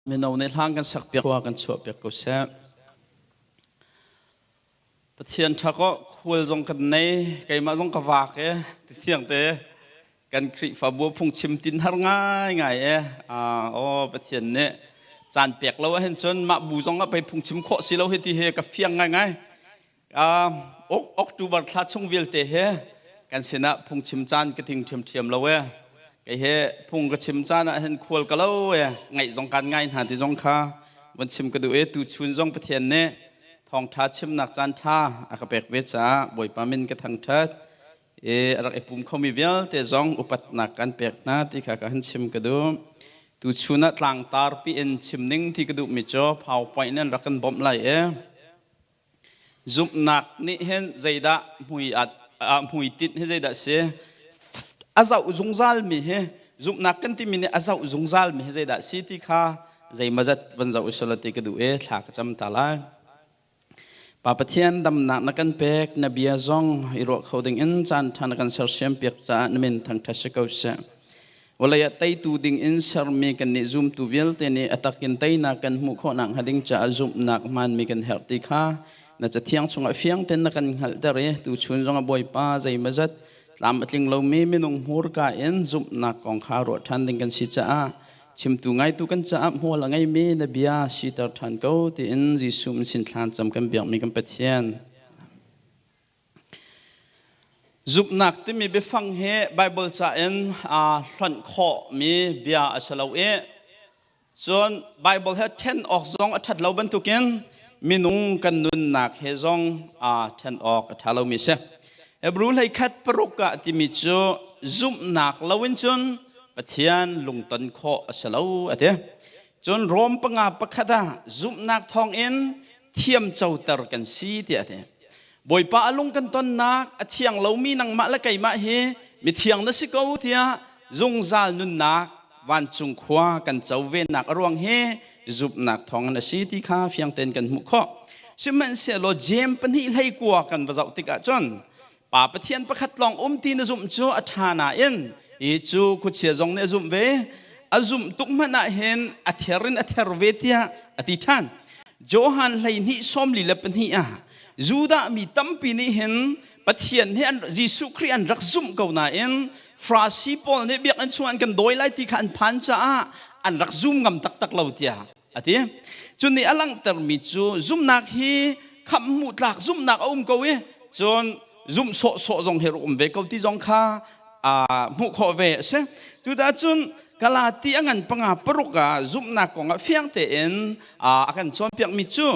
Mino nih hlang kan sak piak khua kan chuah piak ko seh. Pathian ṭha kaw khual zong kan nei, keimah zong ka vaak e, ti thiang te kan Khrihfabu phungchim tin har ngai ngai e. Aw Pathian nih caan pek lo ahhin cun mah bu zong ah pei phungchim khawh si lo hi ti hi ka fiang ngai ngai. October thla chung vialte he kan sinah phungchim caan ka ting ṭhiamṭhiam lo e. Kei he phung ka chim caan ah hin khual ka lo e. Ngaih zong kan ngai hna ti zong kha van chim ka duh e. Tuchun zong Pathian nih thawngṭha chimnak caan ṭha a ka pek ve caah Bawipa min ka thangṭhat. E a rak i pum khomi vialte zong upatnak kan pek hna ti kha ka han chim ka duh. Tuchun ah tlangtar pi in chim ning ti ka duhmi cu PowerPoint in rak kan bawmh lai e. Zumhnak nih hin zeidah hmuitinh hi zeidah a si? A zoh zungzalmi hi zumhnak kan timi nih a zoh zungzalmi hi zeidah a si ti kha zeimawzat van zoh usila ti ka duh i thla ka cam ta lai. Pa Pathian damnak na kan pek, na bia zong i ruah kho ding in caan ṭha na kan sersiam piak caah na min thangṭhat si ko seh. Vawlei ah teitu ding in sermi kannih zumtu vialte nih a takin teinak kan hmuh khawh nakhnga ding caah zumhnak hmaanmi kan herh ti kha na Cathiang chungah fiang tein na kan hngalhter i tuchun zongah Bawipa zeimawzat tlam a tling lomi minung hmurka in zumhnak kong kha ruah ṭhan ding kan si caah chimtu ngaitu kan caah hmual a ngeimi na bia siter ṭhan ko tiin Jesuh min sin thlancam kan biakmi kan Pathian. Zumhnak timi biafang hi Baibal ca in aa hlonh khawhmi bia a si lo i cun Baibal he ṭhen awk zong a ṭhat lo bantukin minung kan nunnak he zong aa ṭhen awk a ṭha lomi a si. Hebrew hleikhat paruk ah timi cu zumhnak loin cun Pathian lungton khawh a si lo a ti. Cun Rom panga pakhat ah zumhnak thawngin thiamcoter kan si tiah a ti. Bawipa a lung kan tonnak a thiang lomi nangmah le keimah hi mithiang na si ko tiah zungzal nunnak vancung khua kan co venak a ruang hi zumhnak thawngin a si ti kha fiang tein kan hmuh khawh. Sihmanhsehlaw Jeim pahnih hlei kua kan va zoh tikah cun Pa Pathian pakhat lawng um ti na zumh cu a ṭha nain hi cu khuachia zong nih a zumh ve. A zumh tuk hmanh ah hin a ther in a ther ve tiah a ti ṭhan. Johan 12 42 ah Judah mi tampi nih hin Pathian hi an Jesuh Khrih an rak zumh ko nain Farasi pawl nih biakinn chung an kan dawi lai ti kha an phan caah an rak zum ngam taktak lo tiah a ti. Cu nih a langhtermi cu zumhnak hi khamh hmuh tlak zumhnak a um ko i cun zumh sawhsawh zong hi rak um ve ko ti zong kha hmuh khawh ve a si. Cucaah cun Galati a ngan panga paruk ah zumhnak kong ah fiang tein a kan cawnpiakmi cu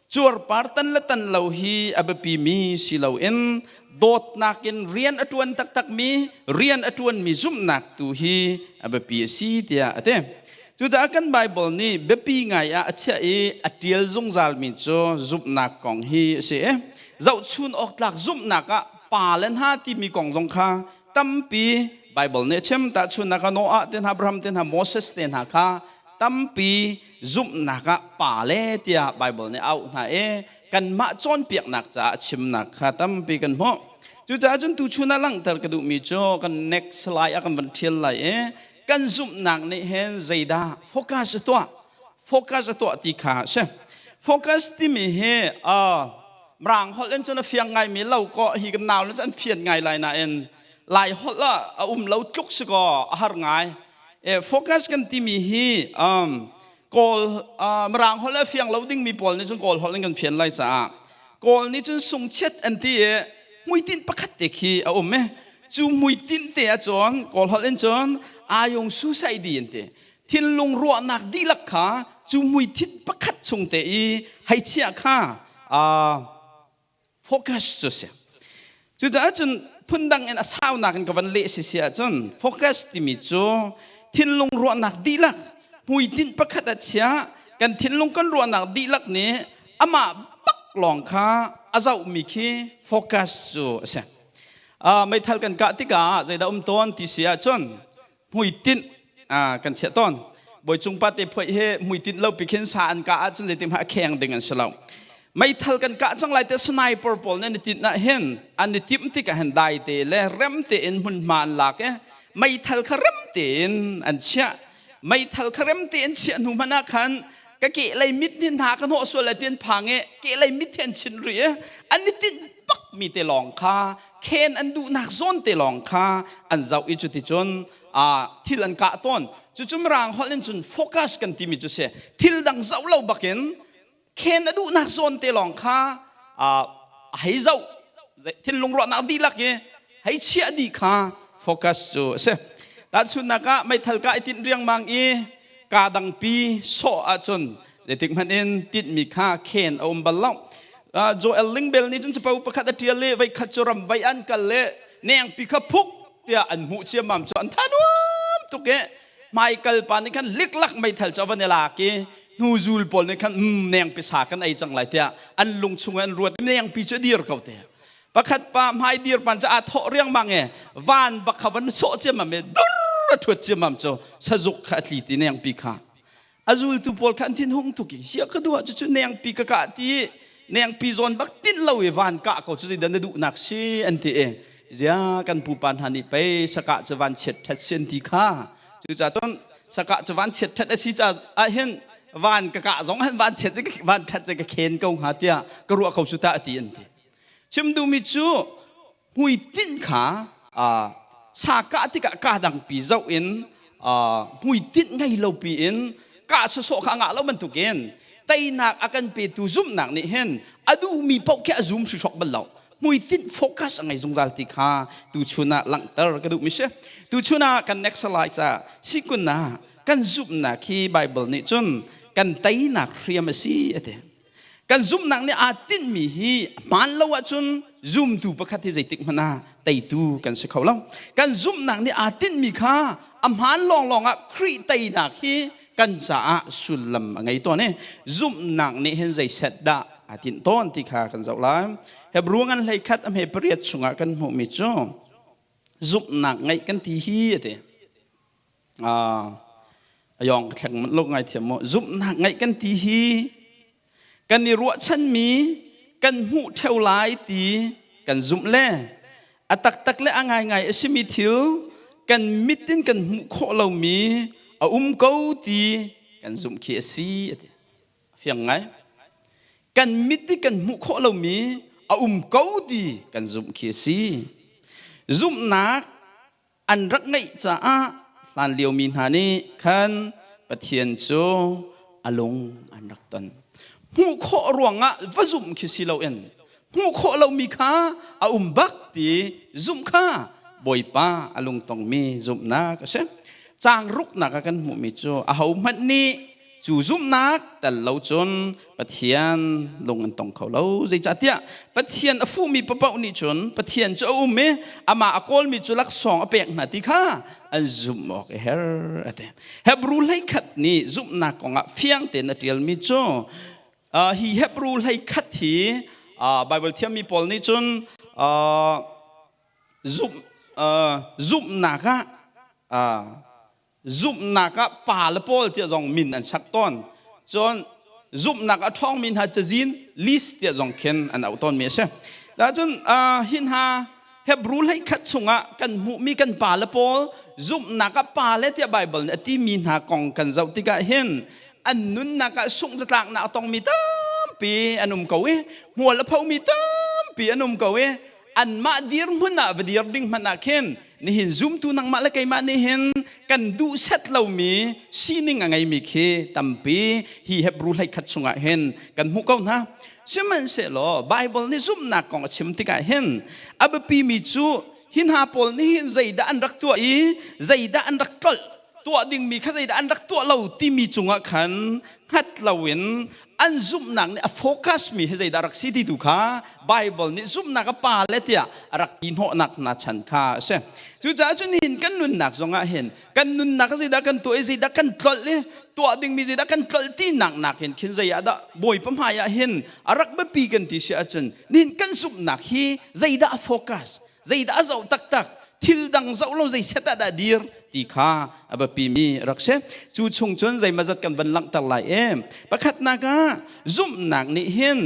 cuarpar tan le tan lo hi a biapimi si loin dawtnak in rian a ṭuan taktakmi rian a ṭuanmi zumhnak tu hi a biapi a si tiah a ti. Cucaah kan Baibal nih biapi ngai ah a chiah i a ṭial zungzalmi cu zumhnak kong hi a si i zohchun awk tlak zumhnak ah pa le hna timi kong zong kha tampi Baibal nih a chim. Tahchunhnak ah Noah te hna, Abraham te hna, Moses te hna kha tampi zumhnak ah pa le tiah Baibal nih a auh hna i kanmah cawnpiaknak caah a chimnak kha tampi kan hmuh. Cucaah cun tuchun ah langhter ka duhmi cu kan next slide ah kan van ṭhial lai i kan zumhnak nih hin zeidah focus a tuah focus a tuah ti kha a si. Focus timi hi Mirang holh in cun a fiang ngaimi lo kaw hi kan nau le cu an fian ngai lai nain Lai holh ah a um lo tluk si kaw a har ngai. Focus kan timi hi Kawl Mirang holh a fiang lo dingmi pawl nih cun Kawl holh in kan fian lai caah Kawl nih cun sungchiat an ti i hmuitinh pakhat te khi a um i cu hmuitinh te ah cun Kawl holh in cun ayung su sai di an ti. Thinlung ruahnak dihlak kha cu hmuithit pakhat chung te i hei chiah kha focus cu si. Cucaah cun phundang in a saunak in ka van leh si si ahcun focus timi cu thinlung ruahnak dihlak hmuitinh pakhat a chia kan thinlung kan ruahnak dihlak nih amah bak lawng kha a zohmi khi focus cu a si. Meithal kan kah tikah zeidah um tawn ti si ahcun hmuitinh kan chiah tawn. Bawi pa te phuai he hmuitinh lo pi khin sa an kah ahcun zeitin hmanh a kheng ding an si lo. Meithal kan kah cang lai te sniper pawl nih an i tinh ah hin an i timh tikah hin dai te le rem tein hmunhma an lak i meithal kha rem tein an chiah. Meithal kha rem tein chiah hnu hmanh ah khan ka kehlei mit nih hna ka hnawh sual lai ti an phang i kehlei mit he an chinh rih i an i tinh bak mi te lawng kha khen an duhnak zawn te lawng kha an zoh i cuticun thil an kah tawn. Cucu Mirang holh in cun focus kan timi cu si. Thil dang zoh lo bakin khen a duhnak zawn te lawng kha a hei zoh, thinlung ruahnak dihlak i hei chiah dih kha focus cu a si. Tahchunhnak ah meithal kah i tinh riangmang i kaa dangpi sawh ahcun zeitik hmanh in tinhmi kha khen a um bal lo. Joel Lingbel nih cun capo pakhat a ṭial i voikhat cu ram vai an kal le nengpi kha phuk tiah an hmuh ciammam cu an tha nuam tuk i hmaikal pa nih khan liklak meithal cu a van i lak i hnuzul pawl nih khan nengpi sa kan ei cang lai tiah an lung chung an ruat. Nengpi cu a dir ko te. Pakhat pa hmai dir pan cu aa thawh riangmang i van bak kha van sawh ciammam i dur a ṭhuat ciammam cu sazuk kha a tli ti nengpi kha. A zultu pawl kha an thinhung tuk i sia ka duh ah cucu nengpi ka kah ti, nengpi zawn bak tinh lo i van kah ko cu zeidah na duhnak si an ti i, zia kan pupa hna nih pei sakah cu van chiat ṭhat si an ti kha, cucaah cun sakah cu van chiat ṭhat a si caah hin van ka kah zong han van chiat van ṭhat ka khen ko hnga tiah ka ruah ko su ta a ti an ti. Chim duhmi cu hmuitinh kha sa kah tikah kaa dangpi zoh in hmuitinh ngei lo piin kah sawsawh kha a ngah lo bantukin teinak a kan petu zumhnak nih hin a duhmi paoh khi a zum hrihrawk bal lo, hmuitinh focus a ngei zungzal ti kha tuchun ah langhter ka duhmi si. Tuchun ah kan next slide ca sikun ah kan zumhnak hi Bible nih cun kan teinak hriam a si a ti. Kan zumhnak nih aa tinhmi hi hmaan lo ahcun zumtu pakhat hi zeitik hmanh ah teitu kan si kho lo. Kan zumhnak nih aa tinhmi kha a hmaan lawnglawng ah Khrih teinak hi kan caah sullam a ngei tawn i zumhnak nih hin zeiset dah aa tinh tawn ti kha kan zoh lai. Hebru ngan 11 a hme 8 chungah kan hmuhmi cu zumhnak ngeih kan ti hi a ti. Ayong ka thleng manh lo, ngai thiam mu. Zumhnak ngeih kan ti hi kan i ruahchanmi kan hmuh ṭheo lai ti kan zumh le a taktak le a ngaingai a simi thil kan mit in kan hmuh khawh lomi a um ko ti kan zumh khi a si a ti. Fiang ngai. Kan mit i kan hmuh khawh lomi a um ko ti kan zumh khi a si. Zumhnak an rak ngeih caah hlanlio mi hna nih khan Pathian cu a lung an rak ton. Hmuh khawh ruangah va zumh khi si loin hmuh khawh lomi kha a um bak ti zumh kha Bawipa a lungtongmi zumhnak a si. Caang ruknak ah kan hmuhmi cu ahohmanh nih cu zumhnak tel lo cun Pathian lung an tong kho lo. Zeicahtiah Pathian a fuhmi papaoh nih cun Pathian cu a um i amah a kawlmi cu laksawng a pek hna ti kha an zumh awk a herh a ti. Hebru 11 nih zumhnak kongah fiang tein a ṭialmi cu hi Hebru 11 hi Baibal thiammi pawl nih cun zumhnak ah zumhnak ah pa le pawl tiah zong min an sak tawn. Cun zumhnak a ṭhawngmi hna cazin list tiah zong khin an auh tawnmi a si. Cun hi hna Hebru 11 chungah kan hmuhmi kan pa le pawl zumhnak ah pa le tiah Baibal nih a timi hna kong kan zoh tikah hin an nunnak ah sungh zatlaknak a tongmi tampi an um ko i hmual a phomi tampi an um ko i anmah dirhmun ah va dir ding hmanh ah khin nihin zumtu nangmah le keimah nih hin kan duh set lomi sining a ngeimi khi tampi hi Hebru 11 chungah hin kan hmuh ko hna. Sihmanhsehlaw Bible nih zumhnak kong a chim tikah hin a biapimi cu hi hna pawl nih hin zeidah an rak tuah i zeidah an rak tlolh, tuah dingmi kha zeidah an rak tuah lo timi cungah khan hngat loin an zumhnak nih a focus mi hi zeidah rak si ti tu kha Bible nih zumhnak a pa le tiah a rak ti hnawhnak hna chan kha a si. Cucaah cun nihin kan nunnak zongah hin kan nunnak zeidah kan tuah i zeidah kan tlolh i tuah dingmi zeidah kan tlolh tinak nakin khin zei ah dah Bawipa hmai ah hin a rak biapi kan ti si ahcun nihin kan zumhnak hi zeidah a focus, zeidah a zoh taktak, thil dang zoh lo zei set ah dah dir ti kha a biapimi rak si. Cu chung cun zeimazat kan van langhter lai i pakhatnak ah zumhnak nih hin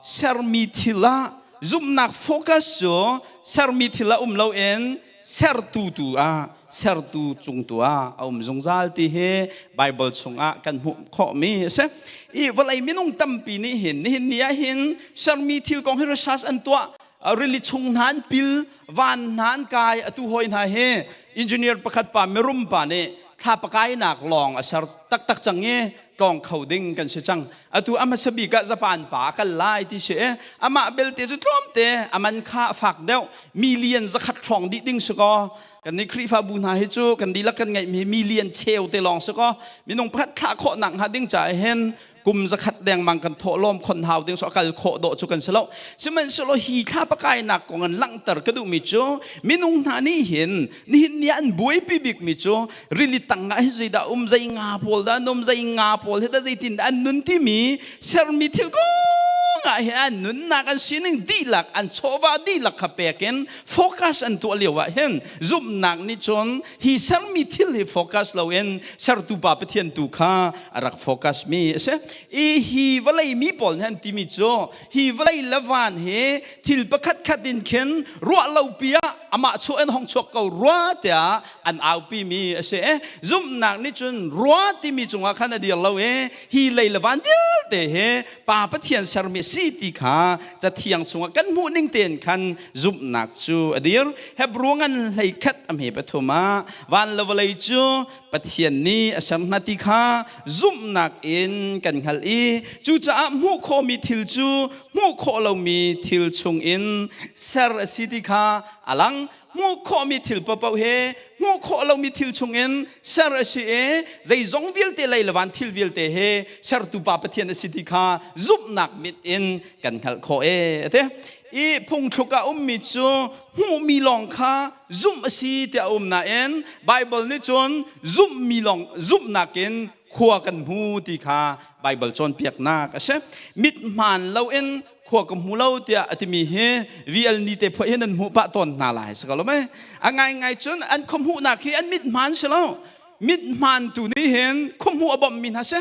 sermi thil ah zumhnak focus cu sermi thil ah um loin. Sertu tu ah sertu cung tu ah a um zungzal ti hi Bible chungah kan hmuh khawhmi a si. I vawlei minung tampi nih hin nihin ni ah hin sermi thil kong hi research an tuah rili chung hna an pil van hna an kai atu hoi hna hi engineer pakhat pa mirum pa nih thlapa kainak lawng a ser taktak cang i tlawng kho ding kan si cang. Atu a hmasa bik ah Japan pa a kal lai ti si i amah belte cu tlawmte a man kha a fak deuh million zakhat hrawng dih ding si kaw kan nih Khrihfabu hna hi cu kan dihlak kan ngeihmi million cheu te lawng si kaw minung pakhat thlah khawh nak hnga ding caah hin kum zakhat dengmang kan thawhlawm khon hau ding so kal khawh dawh cu kan si lo. Sihmanhsehlaw hi thla pakainak kong an langhter ka duhmi cu minung hna nih hin nihin ni ah an buaipi bikmi cu rili tang ah hin zeidah um, zei nga pawl dah an um, zei nga pawl hi dah zeitin dah an nun timi sermi thil kong ah hin an nunnak, an sining dihlak, an chawva dihlak kha pek in focus an tuah lio ah hin zumhnak nih cun hi sermi thil hi focus loin sertu pa Pathian tu kha a rak focus mi a si. I hi vawlei mi pawl nih an timi cu hi vawlei le van hi thil pakhat khat in khin ruah lo pi ah amah chuah in hong chuak ko rua tiah an aupi mi a si. Zumhnak nih cun rua timi cungah khan a dir lo i hi lei le van vialte hi Pa Pathian sermi a si ti kha Cathiang chungah kan hmuh ning tein khan zumhnak cu a dir. Hebru ngan 11 a hme pathum ah van le vawlei cu Pathian nih a ser hna ti kha zumhnak in kan hngalh i cucaah hmuh khawhmi thil cu hmuh khawh lomi thil chungin ser a si ti kha a lang. Hmuh khawhmi thil paohpaoh he hmuh khawh lomi thil chungin ser a si i zeizong vialte lei le van thil vialte he sertu Pa Pathian a si ti kha zumhnak mit in kan hngalh khawh e a ti. I phungthluk ah ummi cu hmuhmi lawng kha zumh a si tiah a um nain Baibal nih cun zumhmi lawng zumhnak in khua kan hmu ti kha Baibal cawnpiaknak a si. Mit hmaan loin khua ka hmu lo tiah a timi hi VL ni te phuah hin an hmuh pah tawn hna lai si ko lo mei. A ngaingai cun an khua hmuhnak hi an mit hmaan si lo. Mit hmaan tu nih hin khua hmuh a bawmhmi hna si.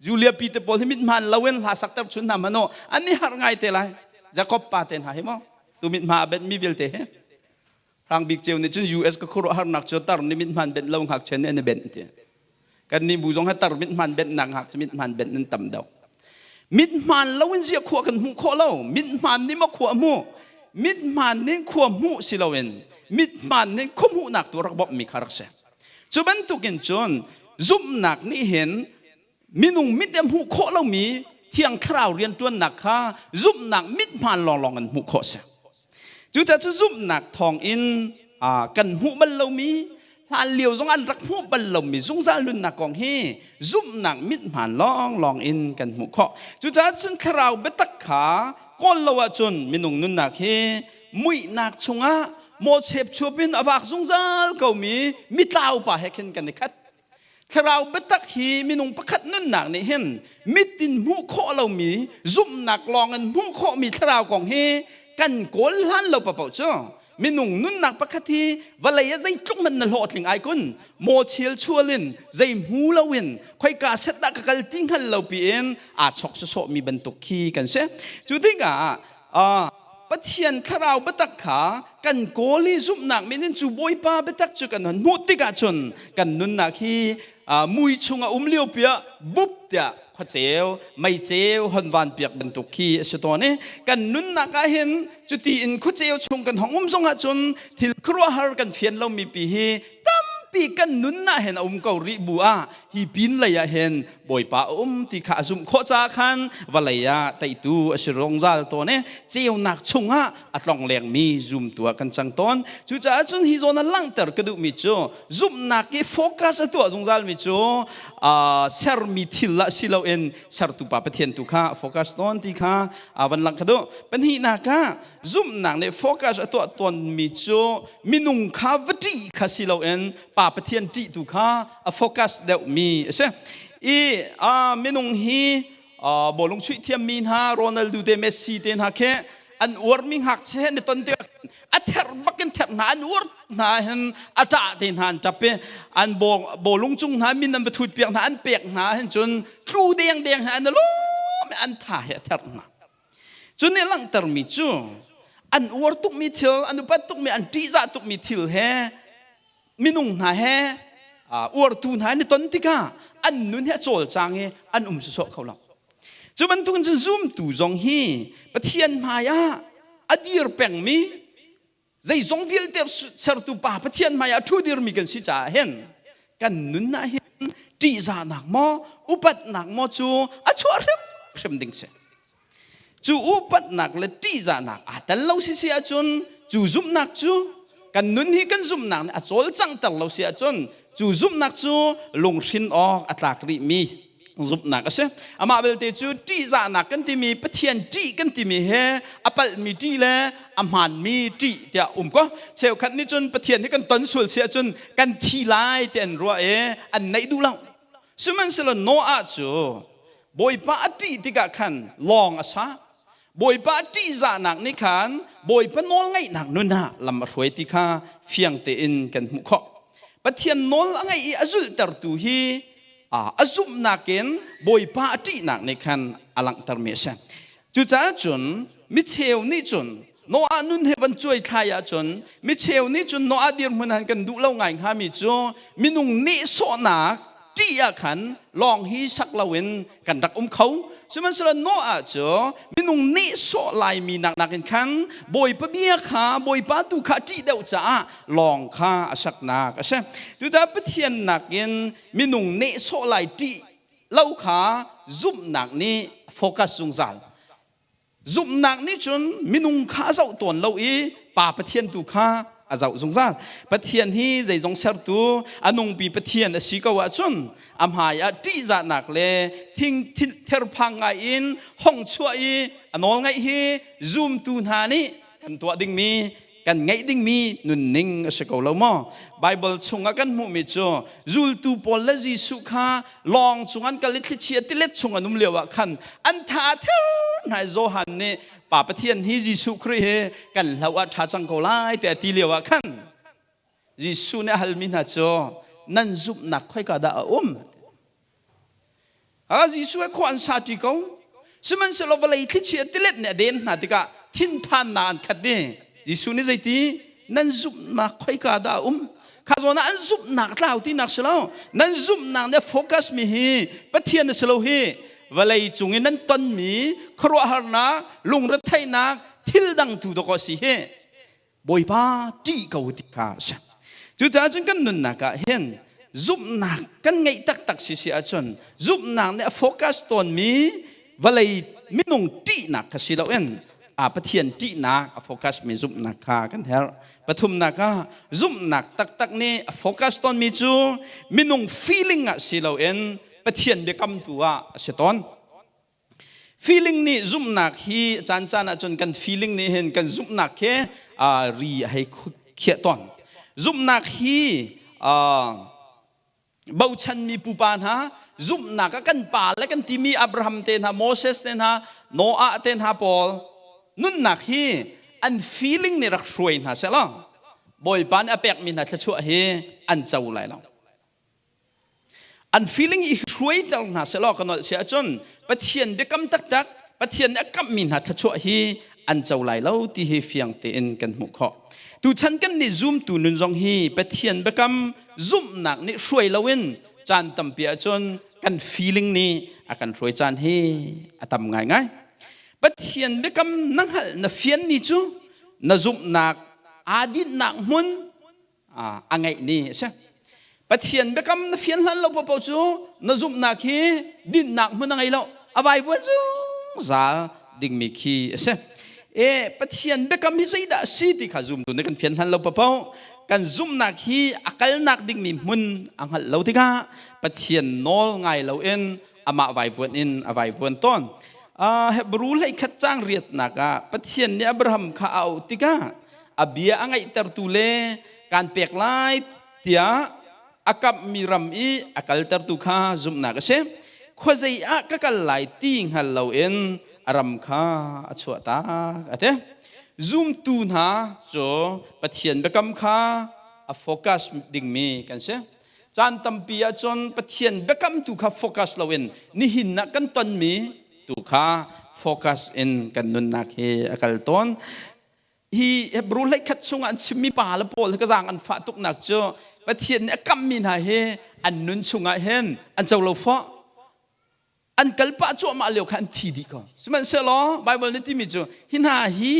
Julia pi te pawl hi mit hmaan loin hla sakter chun hna hmanh an i harh ngai te lai. Jacob pa te hna hi maw tu mit hma a benhmi vialte hi. Hrang Bik Ceu nih cun US ka khuaruahharnak cu tar nih mit hmaan benh lo ngakchia nih an i benh ti. Kan nih bu zong hi tar mit hmaan benhnak ngakchia mit hmaan benh an tam deuh. Mit hmaan lo in ziah khua kan hmuh khawh lo. Mit hmaan nih maw khua hmuh? Mit hmaan nih khua hmuh si loin mit hmaan nih khua hmuhnak tu rak bawmhmi kha rak si. Cu bantukin cun zumhnak nih hin minung mit in hmuh khawh lomi Thiang Thlarau rianṭuannak kha zumhnak mithmaan lawnglawng in hmuh khawh a si. Cucaah cu zumhnak thawngin kan hmuh bal lomi, hlan lio zong an rak hmuh bal lomi zungzal nunnak kong hi zumhnak mithmaan lawnglawng in kan hmuh khawh. Cucaah cun Thlarau biatak kha kawl lo ahcun minung nunnak hi muihnak chungah mawchep chuap in a vak zungzal komi mitlau pa he khin kan i khat. Thlarau biatak hi minung pakhat nunnak nih hin mitin hmuh khawh lomi zumhnak lawng in hmuh khawhmi thlarau kong hi kan kawl hlan lo paoh cu minung nunnak pakhat hi vawlei ah zeitluk hmanh na hlawhtling ai kun maw chial chual in zei hmu loin khoika set dah ka kal ti hngal lo piin aa chok sawsawhmi bantuk khi kan si. Cu tikah Pathian thlarau biatak kha kan kawl i zumhnak min in cu Bawipa biatak cu kan hmuh tikah cun kan nunnak hi mui chung a um lio piah bup tiah khuaceu meiceu hon van piak bantuk khi a si tawn i kan nunnak ah hin cuti in khuaceu chung kan hong um zong ah cun thil khuaruahhar kan fian lomi pi hi tampi kan nunnak hin a um ko rih bu ah hi pin lei ah hin Bawipa a um ti kha a zumh khawh caah khan vawlei ah teitu a si zungzal tawn i ceunak chungah a tlong lengmi zumtu ah kan cang tawn. Cucaah cun hi zawn ah langhter ka duhmi cu zumhnak i focus a tuah zungzalmi cu sermi thil ah si loin sertu Pa Pathian tu kha focus tawn ti kha van langh ka duh. Pahnihnak ah zumhnak nih focus a tuah tawnmi cu minung kha va ṭih kha si loin Pa Pathian ṭih tu kha a focus deuhmi a si. I minung hi bawlung chuih thiammi hna Ronaldo te Messi te hna khi an uarmi ngakchia he ni ton tikah a therh bakin therh hna, an uar hna hin a ṭah te hna an ṭap i an bawlung cung hna min an va thut piak hna, an pek hna hin cun tlu deng deng he an lawm i an tha he a therh hna. Cu nih langhtermi cu. An uar tukmi thil, an upat tukmi, an ṭihzah tukmi thil he minung hna he uartu hna an i ton tikah an nun hi a cawlcang i an um sawsawh kho lo. Cu bantukin cun zumtu zong hi Pathian hmai ah a dir pengmi zeizong vialte sertu Pa Pathian hmai ah ṭhu dirmi kan si caah hin kan nun ah hin ṭihzahnak maw upatnak maw cu a chuah hrimhrim ding si. Cu upatnak le ṭihzahnak aa tel lo si si ahcun cu zumhnak cu kan nun hi kan zumhnak nih a cawlcanghter lo si ahcun cu zumhnak cu lunghrin awk a tlak rihmi zumhnak a si. Amah belte cu ṭihzahnak kan timi Pathian ṭih kan timi he a palhmi ṭih le a hmaanmi ṭih tiah um ko. Cheukhat nih cun Pathian hi kan ton sual si ahcun kan thi lai ti an ruah i an naih duh lo. Sihmanhsehlaw Noah cu Bawipa a ṭih tikah khan lawng a sa. Bawipa a ṭihzahnak nih khan Bawipa nawlngaihnak nun ah lam a hruai ti kha fiang tein kan hmuh khawh. Pathian nawl a ngaih i a zulhtertu hi a zumhnak in Bawipa a ṭihnak nih khan a langhtermi a si. Cucaah cun micheu nih cun Noah nun he van cuai thlai ahcun micheu nih cun Noah dirhmun han kan duh lo ngai hngami cu minung nehsawhnak ṭih ah khan lawng hi sak loin kan rak um kho. Sihmanhsehlaw Noah cu minung nehsawh laimi nak nakin khan Bawipa bia kha Bawipa tu kha ṭih deuh caah lawng kha a saknak a si. Cucaah Pathian nakin minung nehsawh lai ṭih lo kha zumhnak nih focus zungzal. Zumhnak nih cun minung kha a zoh tawn lo i Pa Pathian tu kha a zoh zungzal. Pathian hi zeizong sertu a nungpi Pathian a si ko ahcun a hmai ah ṭihzahnak le thing therphang ngai in hong chuah i a nawl ngaih hi zumtu hna nih kan tuah dingmi kan ngeih dingmi nunning a si ko lo maw? Bible chungah kan hmuhmi cu zultu pawl le Jesuh kha lawng cung an kal i thlichia tilet chung an um lio ah khan an tha ther hna i Johan nih Pa Pathian hi Jesuh Khrih hi kan hloh ah ṭha cang ko lai tiah a ti lio ah khan Jesuh nih a halmi hna cu nan zumhnak khoika dah a um? Jesuh he khua an sa ṭi ko. Sihmanhsehlaw vawlei thlichia tilet nih a den hna tikah thinphannak an khat i Jesuh nih zeiti nan zumhnak khoika dah a um? Kha zawn ah an zumhnak tlau tinak si lo. Nan zumhnak nih a focus mi hi Pathian a si lo hi vawlei cung i nan tonmi khuaruahharnak, lungretheihnak, thil dang tu dawkaw si hi. Bawipa ṭih ko ti kha a si. Cucaah cun kan nunnak ah hin zumhnak kan ngeih taktak si si ahcun zumhnak nih a focus tawnmi vawlei minung ṭihnak kha si loin a Pathian ṭihnak a focus mi zumhnak kha kan herh. Pathumnak ah zumhnak taktak nih a focus tawnmi cu minung feeling ah si loin Pathian biakam tu ah a si tawn. Feeling nih zumhnak hi caan caan ahcun kan feeling nih hin kan zumhnak hi ri a hei khiah tawn. Zumhnak hi bochanmi pupa hna zumhnak ah kan pa le kan timi Abraham te hna Moses te hna Noah te hna pawl nunnak hi an feeling nih rak hruai hna seh law Bawipa nih a pekmi hna thluachuah hi an co lai lo. An feeling i hruaiter hna sehlaw ka nolh si ahcun Pathian biakam taktak, Pathian nih a kamhmi hna thluachuah hi an co lai lo ti hi fiang tein kan hmuh khawh. Tuchan kan nih zumtu nun zong hi Pathian biakam zumhnak nih hruai loin caan tampi ahcun kan feeling nih a kan hruai caan hi a tam ngaingai. Pathian biakam na hngalh na fian ni cu na zumhnak aa dinhnak hmun a ngeih ni a si. Pathian biakam na fian hlan lo paoh cu na zumhnak hi dinnak hmun a ngei lo. A vaivuan zungzal dingmi khi a si. E Pathian biakam hi zeidah a si ti kha zumtu nih kan fian hlan lo paoh kan zumhnak hi a kalnak dingmi hmun a hngalh lo tikah Pathian nawl ngai loin amah vaivuan in a vaivuan tawn. Hebrew hleikhat caang riatnak ah Pathian nih Abraham kha a auh tikah a bia a ngaihtertu le kaan pek lai tiah a kamhmi ram i a kaltertu kha zumhnak a si. Khuazei ah ka kal lai ti hngal loin a ram kha a chuahtak a ti. Zumtu hna cu Pathian biakam kha a focus dingmi kan si. Caan tampi ahcun Pathian biakam tu kha focus loin nihin ah kan tonmi tu kha focus in kan nunnak hi a kal tawn. Hi Hebrew hleikhat chungah an chimmi pa le pawl ka zaang an fah tuknak cu Pathian nih a kammi hna hi an nun chungah hin an co lo fawh. An kal pah cuahmah lio kha an thi dih ko. Sihmanhsehlaw Bible nih timi cu hi hna hi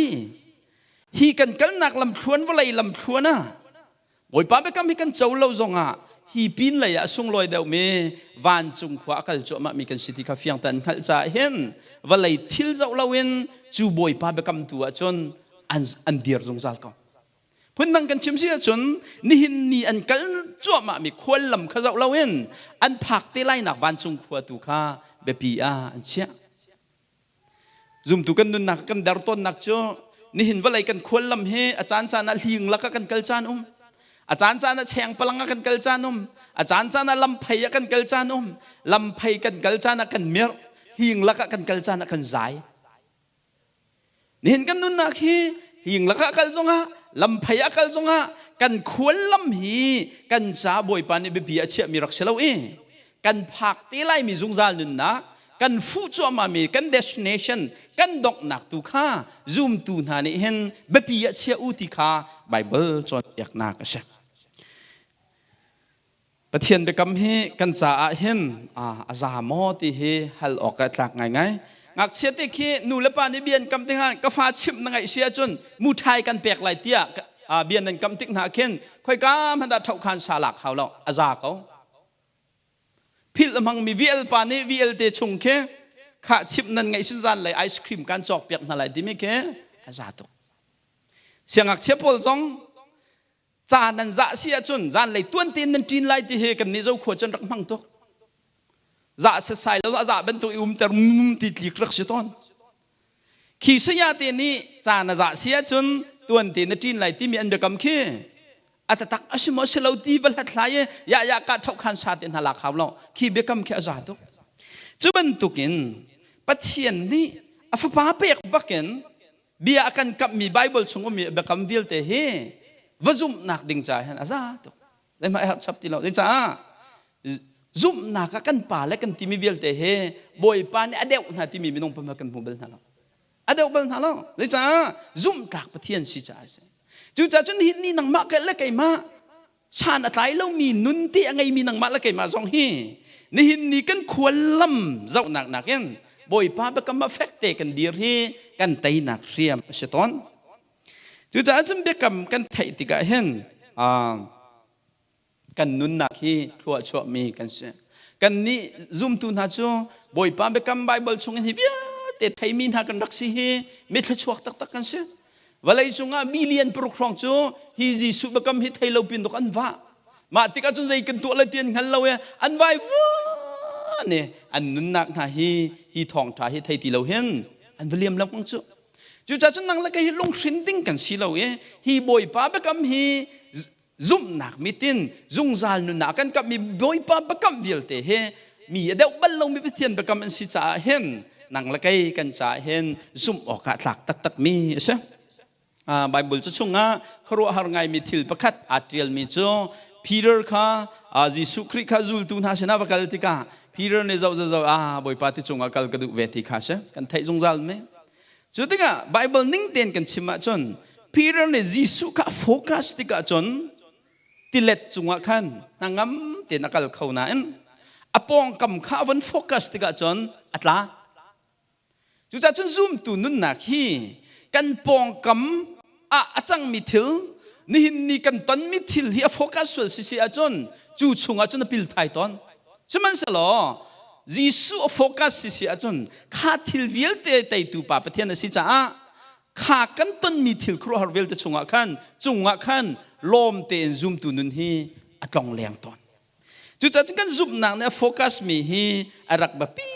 hi kan kalnak lamthluan vawlei lamthluan ah Bawipa biakam hi kan co lo zongah hi pin lei ah sunglawi deuhmi vancung khua a kal cuahmahmi kan si ti kha fiang tein hngalh caah hin vawlei thil zoh loin cu Bawipa biakam tu ahcun an, an dir zungzal ko. Phundang kan chim si ahcun nihin ni an kal cuahmahmi khuallam kha zoh loin an phak te lainak vancung khua tu kha biapi ah an chiah. Zumtu kan nunnak kan der tawnnak cu nihin vawlei kan khuallam hi a caan caan ah hling lak ah kan kal caan um. A caan caan ah cheng palang ah kan kal caan um. A caan caan ah lamphei ah kan kal caan um. Lamphei kan kal caan ah kan mirh. Hling lak ah kan kal caan ah kan zai. Nihin kan nunnak hi hling lak ah kal zongah lamphei ah kal zongah kan khuallam hi kan ca Bawipa nih biapi a chiahmi rak si lo i kan phak te laimi zungzal nunnak kan fuh cuahmahmi kan destination kan donghnak tu kha zumtu hna nih hin biapi ah chia u ti kha Bible cawnpiaknak a si. Pathian biakam hi kan caah hin a za maw ti hi hal awk a tlak ngaingai. Ngakchia te khi nu le pa nih bia an kam tikah ka fa chimh na ngaih si ahcun muṭhai kan pek lai tiah bia nan kam tik hna khin khoika hmanh dah ṭhohkhan sa lak hau lo a za ko. Philh a hmangmi VL pa nih VL te chung khi khah chimh nan ngaih sin zan lei ice cream kan cawk piak hna lai timi khi a za tuk. Siangngakchia pawl zong ca nan zah si ahcun zanlei tuan tein nan ṭin lai ti hi kan nih zokhua cun rak hmang tuk. Zah setsai lo a zah bantuk i umter mum ti tlik rak si tawn. Khi saya te nih ca na zah si ahcun tuan te na ṭin lai timi an biakam khi a tatak a si maw si lo ti va hlathlai i ya ya ka ṭhoh khan sa te hna lak hau lo khi biakam khi a za tuk. Cu bantukin Pathian nih a fapa pek bakin bia a kan kamhmi Bible chung ummi biakam vialte hi va zumhnak ding caah hin a za tuk. Zeihmah a herh chap ti lo. Zeicah zumhnak ah kan pa le kan timi vialte hi Bawipa nih a deuh hna timi minung pamha kan hmu bal hna lo. A deuh bal hna lo. Zeicah zumhtlak Pathian si caah a si. Cucaah cun hi ni nangmah le keimah san a tlai lomi nun te a ngeimi nangmah le keimah zong hi nihin ni kan khuallam zohnak nakin Bawipa biakam ah fek te kan dir hi kan teinak hriam a si tawn. Cucaah cun biakam kan theih tikah hin kan nunnak hi thluachuahmi kan si. Kannih zumtu hna cu Bawipa biakam Baibal chungin hi vialte theimi hna kan rak si hi mi thluachuak taktak kan si. Vawlei cungah billion paruk hrawng cu hi Jesuh biakam hi thei lo pin dok an vah. Mah tikah cun zei kan tuah lai ti an hngal lo i an vai vuan i an nunnak hna hi hi thawngṭha hi thei ti lo hin an va liam lengmang cu. Cucaah cun nang le kei hi lunghrin ding kan si lo i hi Bawipa biakam hi zumhnak mitin zungzal nunnak kan kamhmi Bawipa biakam vialte hi mi a deuh bal lomi Pathian biakam an si caah hin nang le kei kan caah hin zumh awkah tlak taktakmi a si. Bible cu chungah khuaruahhar ngaimi thil pakhat aa ṭialmi cu Peter kha Jesuh Khrih kha zultu hna sinah va kal tikah Peter nih zoh zoh zoh ah Bawipa ti cungah kal ka duh ve ti kha si kan theih zungzal mi. Cu tikah Bible ning tein kan chim ahcun Peter nih Jesuh kha focus tikah cun tilet cungah khan hnangam tein a kal kho nain a pawngkam kha a von focus tikah cun a tla. Cucaah cun zumtu nunnak hi kan pawngkam ah a cangmi thil nihin ni kan tonmi thil hi a focus sual si si ahcun cu chungah cun a pil thai tawn. Sihmanhsehlaw Jesuh a focus si si ahcun kha thil vialte teitu pa Pathian a si caah kha kan tonmi thil khuaruahhar vialte chungah khan cungah khan lawm tein zumtu nun hi a tlong leng tawn. Cucaah cun kan zumhnak nih a focus mi hi a rak biapi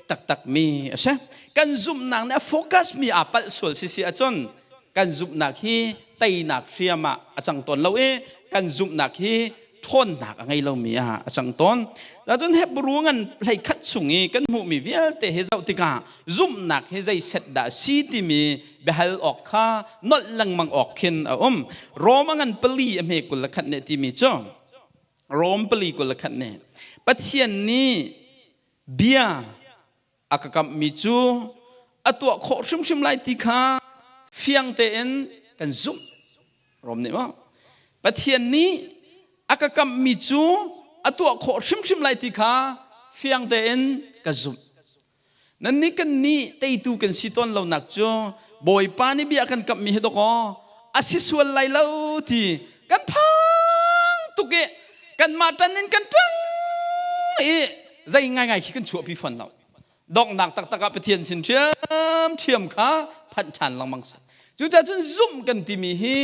taktak mi a si. Kan zumhnak nih a focus mi aa palh sual si si ahcun kan zumhnak hi teinak hriam ah a cang tawn lo i kan zumhnak hi ṭhawnnak a ngei lomi ah a cang tawn. Cun Hebrew ngan hleikhat chung i kan hmuhmi vialte hi zoh tikah zumhnak hi zei set dah si timi biahal awk kha nolh lengmang awk khin a um. Rome a ngan pali a hme 21 nih timi cu Rome pali 21 nih Pathian nih bia a ka kamhmi cu a tuah khawh hrimhrim lai ti kha fiang tein kan zumh. Rom nih maw? Pathian nih a ka kamhmi cu a tuah khawh hrimhrim lai ti kha fiang tein ka zumh. Nannih kan nih teitu kan si tawn lonak cu Bawipa nih bia kan kamhmi hi dawkaw a si sual lai lo ti kan phang tuk i kanmah ṭan in kan ṭang i zei ngaingai khi kan chuahpi fawn lo. Donghnak taktak ah Pathian sin ṭhiamṭhiam kha phanh ṭhan lengmang si. Cucaah cun zumh kan timi hi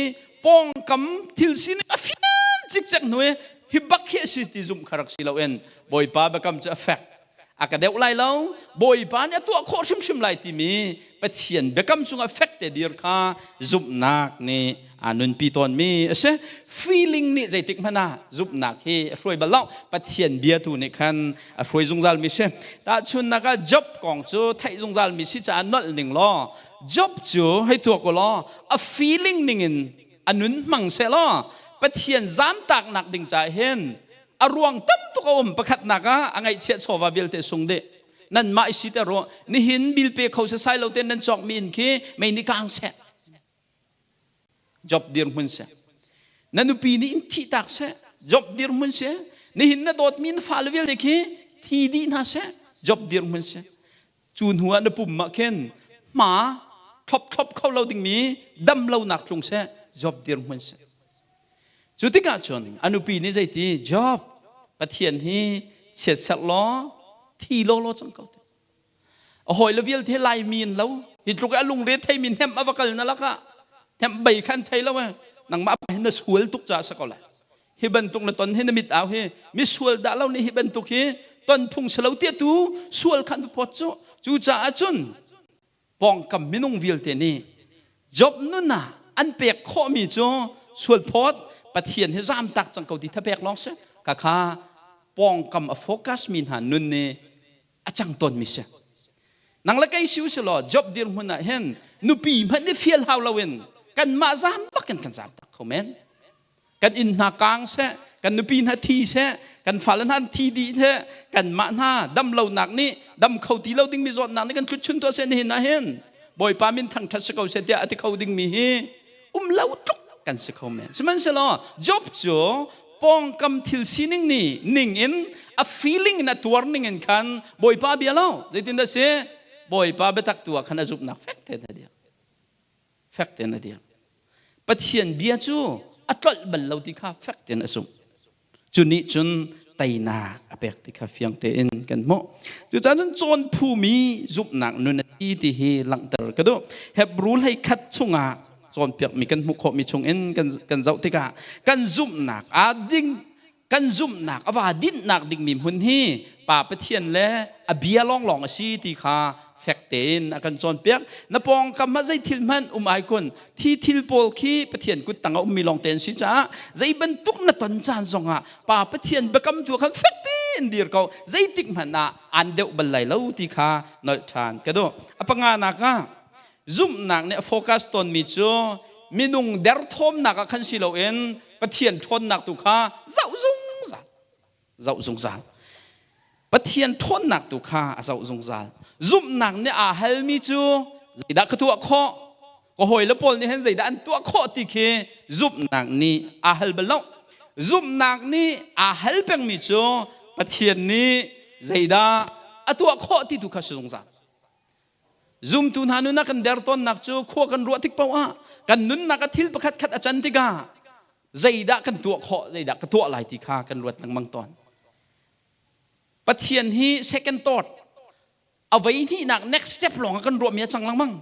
pawngkam thil sining a fian cikcek hnu i hi bak hi a si ti zumh kha rak si loin Bawipa biakam cu a fek a ka deuh lai lo Bawipa nih a tuah khawh hrimhrim lai timi Pathian biakam cungah fek te dir kha zumhnak nih aa nunpi tawnmi a si. Feeling nih zeitik hmanh ah zumhnak hi a hruai bal lo. Pathian bia tu nih khan a hruai zungzalmi si. Tahchunhnak ah Job kong cu theih zungzalmi si caah nolh ning law Job cu hei tuak u law a feeling ningin a nun hmang seh law Pathian zamtaknak ding caah hin a ruang tam tuk a um. Pakhatnak ah a ngaihchiah chawva vialte sung dih. Nanmah i si te ruah nihin bil pe kho sasai lo ten nan cawkmi inn khi mei nih kang seh. Job dirhmun seh. Na nupi nih in thih tak seh. Job dirhmun seh. Nihin na dawtmi na fale vialte khi thi dih hna seh. Job dirhmun seh. Cu hnu ah na pum ah khin hma thlop thlop kho lo dingmi dam lonak tlung seh. Job dirhmun seh. Cu tikah cun a nupi nih zeiti Job Pathian hi chiatserh law thi law law cang ko te. A hawile vialte Laimi in lo hi tluk i a lungre theimi hnemh a va kal na lakah hnemh bei kha an thei lo e nangmah hi na sual tuk caah si ko lai hi bantuk na ton hi na mit au hi misual dah lo nih hi bantuk hi ton phung si lo tiah tu sual khan va phawt cu cucaah cun pawngkam minung vialte nih Job nun ah an pek khawhmi cu sual phawt Pathian hi zamtak cang ko ti thapek lawng si ka kha pawngkam a focus mi hna nun nih a cang tawnmi si. Nang le kei si u law Job dirhmun ah hin nupi hmanh nih fial hau loin kanmah zaam bak in kan zaam tak kho men. Kan inn hna kaang seh, kan nupi hna thi seh, kan fale hna thi dih seh, kanmah hna dam lonak nih dam kho ti lo dingmi zawtnak nih kan tlut chun tuah seh nihin ah hin Bawipa min thangṭhat si ko seh tiah a ti kho dingmi hi um lo tluk kan si kho men. Sihmanhsehlaw Job cu pawngkam thil sining nih ning in a feeling in a tuar ning in khan Bawipa bia lo zeitin dah si Bawipa biatak tu ah khan a zumhnak fek tein a dir fek tein a dir Pathian bia cu a tlolh bal lo ti kha fek tein a zumh Cu nih cun teinak a pek ti kha fiang tein kan hmuh. Cucaah cun cawn phumi zumhnak nun a ti ti hi langhter ka duh. Hebru hlei khat chungah cawnpiakmi kan hmuh khawhmi chungin kan, kan zoh tikah kan zumhnak aa ding kan zumhnak a va dinhnak dingmi hmun hi Pa Pathian le a bia lawnglawng a si ti kha fek tein a kan cawnpiak. Na pawngkam ah zei thil hmanh um ai kun thi thil pawl khi Pathian kut tang a ummi lawng te an si caah zei bantuk na ton caan zongah Pa Pathian biakam tu khan fek tein dir ko zeitik hmanh ah aan deuh bal lai lo ti kha nolh ṭhan ka duh. A panganak ah zumhnak nih a focus tawnmi cu minung derthawmnak ah khan si loin Pathian ṭhawnnak tu kha zoh zungzal. Zoh zungzal. Pathian ṭhawnnak tu kha a zoh zungzal. Zumhnak nih aa halmi cu zeidah ka tuah khawh? Ka hawile pawl nih hin zeidah an tuah khawh ti khi zumhnak nih aa hal bal lo. Zumhnak nih aa hal pengmi cu Pathian nih zeidah a tuah khawh ti tu kha si zungzal. Zumtu hna nun ah kan dertawnnak cu khua kan ruah tik paoh ah kan nunnak ah thil pakhat khat a can tikah zeidah kan tuah khawh, zeidah ka tuah lai ti kha kan ruat lengmang tawn. Pathian hi second thought a vei hnihnak next step lawng ah kan ruahmi a cang lengmang.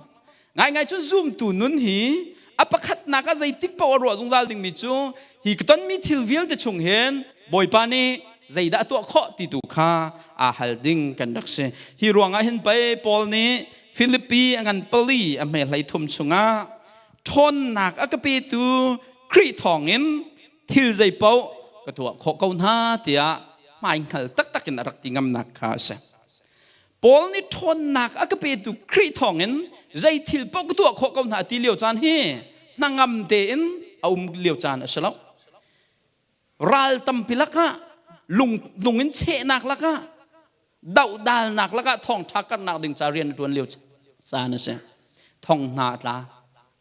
Ngaingai cun zumtu nun hi a pakhatnak ah zeitik paoh a ruah zungzal dingmi cu hi ka tonmi thil vialte chung hin Bawipa nih zeidah a tuah khawh ti tu kha aa hal ding kan rak si. Hi ruangah hin pei Paul nih Filipi a ngan pali a hme hlei thum chungah ṭhawnnak a ka petu Khrih thawngin thil zeipaoh ka tuah khawh ko hna tiah hmaihngal taktak in a rak ti ngamnak kha a si. Paul nih ṭhawnnak a ka petu Khrih thawngin zei thil paoh ka tuah khawh ko hna ti lio caan hi hnangam tein a um lio caan a si lo. Ral tampi lakah lung, lung in chehnak lakah dohdalnak lakah thawngṭha karhnak ding ca rian a ṭuan lio caan a si. Thong hna a tla,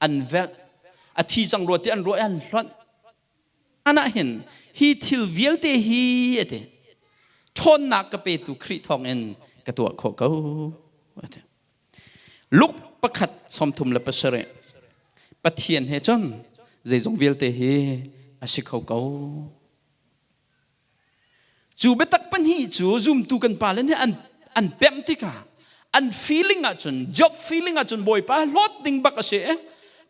an velh. A thi cang rua ti an ruah i an hlonh. Anah hin hi thil vialte hi a ti. Ṭhawnnak ka petu Khrih thawngin ka tuah khawh ko. A ti. Luke 1:37. Pathian he cun zeizong vialte hi a si kho ko. Cu biatak pahnih cu zumtu kan pale nih an pemh tikah an feeling ahcun, job feeling ahcun Bawipa hlawt ding bak a si.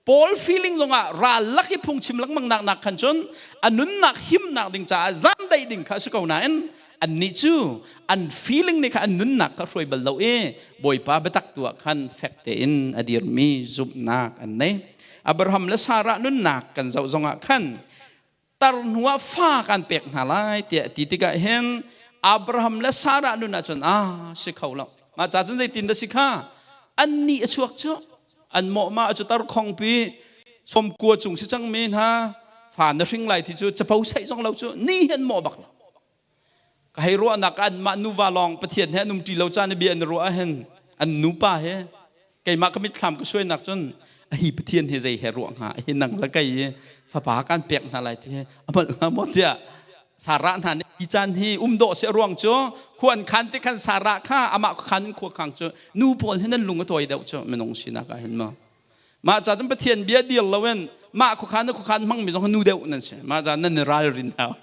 Paul feeling zongah ral lak i phungchim lengmang nak nak khan cun a nunnak himnak ding caah zamdaih ding kha a si ko nain annih cu an feeling nih kha an nunnak kha hruai bal lo i Bawipa biatak tu ah khan fek tein a dirmi zumhnak an nei. Abraham le Sarah nunnak kan zoh zongah khan tar hnuah fa kan pek hna lai tiah ti tikah hin Abraham le Sarah nun ahcun ah si kho lo. Mah ca cun zeitin dah si kha? An nih a chuak cu an mawh ma cu tar khongpi 90 cung si cang mi hna fa na hring lai ti cu capo saih zong lo cu ni hin mawh bak lo. Ka hei ruahnak ah anmah nuva lawng Pathian he an umṭi lo caan i bia an i ruah ahhin an nupa he keimah ka mitthlam ka suainak cun a hi Pathian hi zei he ruah hnga hi nang le kei hi fapa kan pek hna lai ti hi a malh hnga maw tiah Sarah hna nih hi caan hi um dawh si a ruang cu khua an khan ti khan Sarah kha amah khan khua khang cu nu pawl hi nan lung a tawi deuh cu minung sinak ah hin maw mah ca cun Pathian bia dir loin mah khuakhan na khuakhan hmangmi zong nu deuh nan si mah ca nan i ralrin hau.